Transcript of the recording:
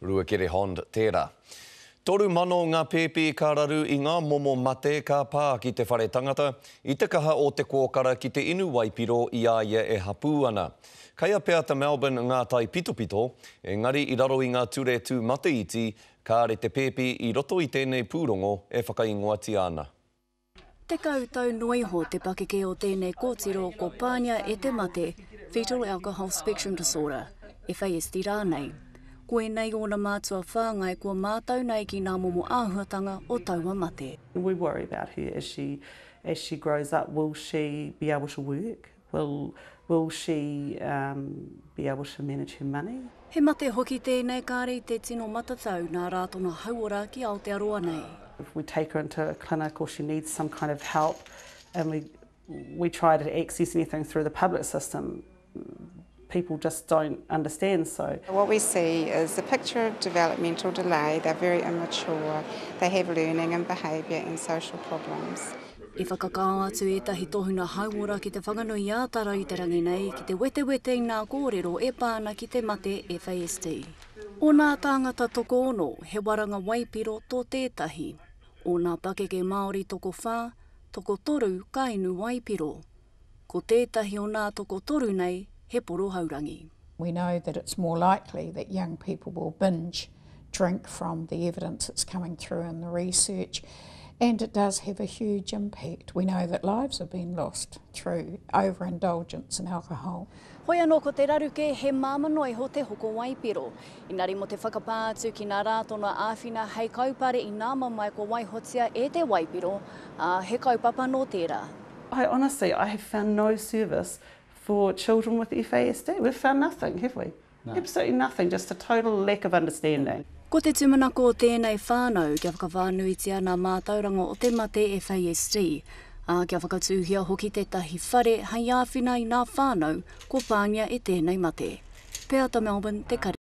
Ruakere Hond tērā. 3000 ngā pēpi ka raru i ngā momo mate ka pā ki te whare tangata, i te kaha o te kōkara ki te inu waipiro i a ia e hapū ana. Kei a Peata Melbourne ngā taipitopito, engari i raro i ngā ture tūmataiti, kāre te pēpi i roto i tēnei pūrongo e whakaingoatia ana. 10 tau noa iho te pakeke o tēnei kōtiro ko pānia e te mate Fetal Alcohol Spectrum Disorder, FASD rānei. Ko ēnei ōna mātua whāngai kua mātau nei ki nā momo āhuatanga o taua mate. We worry about her as she as she grows up, will she be able to work? Will will she um be able to manage her money? He mate hoki tēnei kāre i te tino matatau nā Rātona Hauora ki Aotearoa nei. If we take her into a clinic or she needs some kind of help and we we try to access anything through the public system, people just don't understand so. What we see is a picture of developmental delay, they're very immature, they have learning and behaviour and social problems. I whakakao atu ētahi tohunga hauora ki Te Whanganui-ā-Tara i te rangi nei ki te wetewete i nā kōrero e pā ana ki te mate FASD. O nā tāngata tokoono, he waranga waipiro tō tētahi. O nā pakeke Māori tokowhā, tokotoru ka inu waipiro. Ko tētahi o nā tokotoru nei he porohaurangi. We know that it's more likely that young people will binge drink from the evidence that's coming through in the research and it does have a huge impact. We know that lives have been lost through overindulgence in alcohol. Hoi anō ko te raru kē he māmā noa iho te hoko waipiro. Inari mō te whakapā atu ki nā rātona āwhina hei kaupare i nā mamae kua waihotia e te waipiro, ā, he kaupapa nō tērā. I honestly, I have found no service for children with FASD. We've found nothing, have we? No. Absolutely nothing, just a total lack of understanding. Ko te tūmanako o tēnei whānau kia whakawhānuitia nā mātauranga o te mate FASD, ā, kia whakatūhia hoki tētahi whare hei āwhina i nā whānau kua pāngia e tēnei mate. Peata Melbourne, Te Kari.